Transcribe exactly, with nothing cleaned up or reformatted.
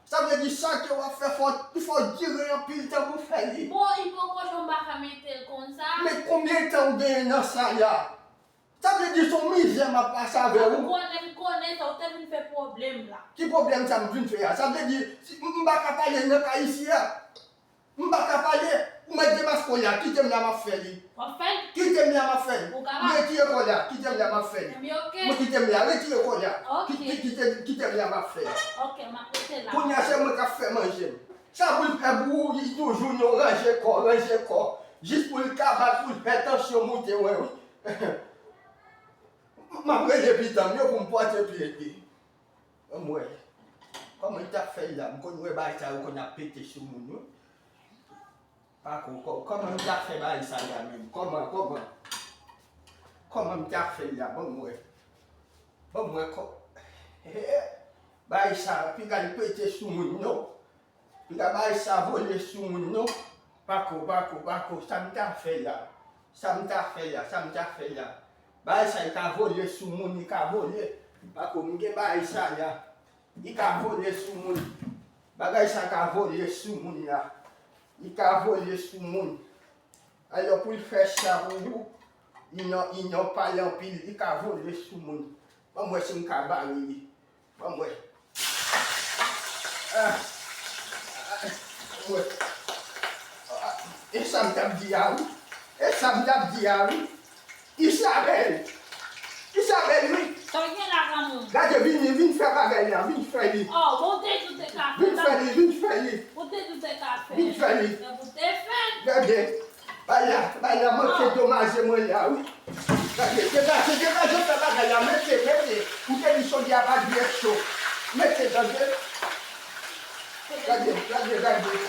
Sa vle di sa ke w ap fè, fò, fò w dire anpil tan pou w fè li. Bon, li poko jwenn m pa ka mete l konsa. Men konbyen tan w genyen nan sa la? Sa vle di se yon mizè m ap pase avè w. M konnen, m konnen sa, ou te vin fè pwoblèm la. Ki pwoblèm sa m vin fè a? Sa vle di, si m m pa ka pale nan kay isi a. M pa ka pale. Ou mèt demaske w la, kite m la m ap fè li. W ap fè l? Kite m la m ap fè l. Ou kapab. Retire kò la, kite m la m ap fè l. Ebyen, oke. Mwen kite m la, retire kò la. Oke. Ki- ki- Kite, kite m la m ap fè l. Oke, m ap rete la. Kounye a se mwen k ap fè manje m. Sa pou l fè pou ou, li toujou nan ranje kò, ranje kò. Jis pou l ka bat, pou l fè tansyon monte, wè, wi. M ap rele pitit mwen yo pou m pote plent li. Ban m wè. Kòman li t ap fè l la? M konn wè bagay sa yo konn ap pete sou moun, wi. Pako, kò- kòman m t ap fè bagay sa la menm? Kòman, kòman? Kòman m t ap fè l la? Ban m wè. Ban m wè kò- Bagay sa, piga l pete sou moun, non. Piga bagay sa vole sou moun, non. Pako, pako, pako, sa m t ap fè la? Sa m t ap fè la? Sa m t ap fè la? Bagay sa, li ka vole sou moun, li ka vole. Pako, m gen bagay sa la. Li ka vole sou moun. Bagay sa ka vole sou moun la. Li ka vole sou moun. Alò, pou l fè sa pou ou, li nan, li nan pale anpil, li ka vole sou moun. Ban m wè si m ka bare li. Ban m wè. Ah. Ah. Ban m wè. Ah. E sa m t ap di a, wi. E sa m t ap di a, wi. Isabelle! Isabelle, wi! Sa w gen la, granmoun? Gade, vini, vin fè bagay la, vin fè li. Oh, bon, ou te di w te ka fè. Vin fè li, vin fè li. Ou te di w te ka fè. Vin fè li. Men ou te fè. Gade, bay la, bay la, manke domaje mwen la, wi. Gade, degaje, degaje, fè bagay la, mete, mete. Ou te di chòdye a pa dwe cho. Mete, gade. Gade, gade, gade.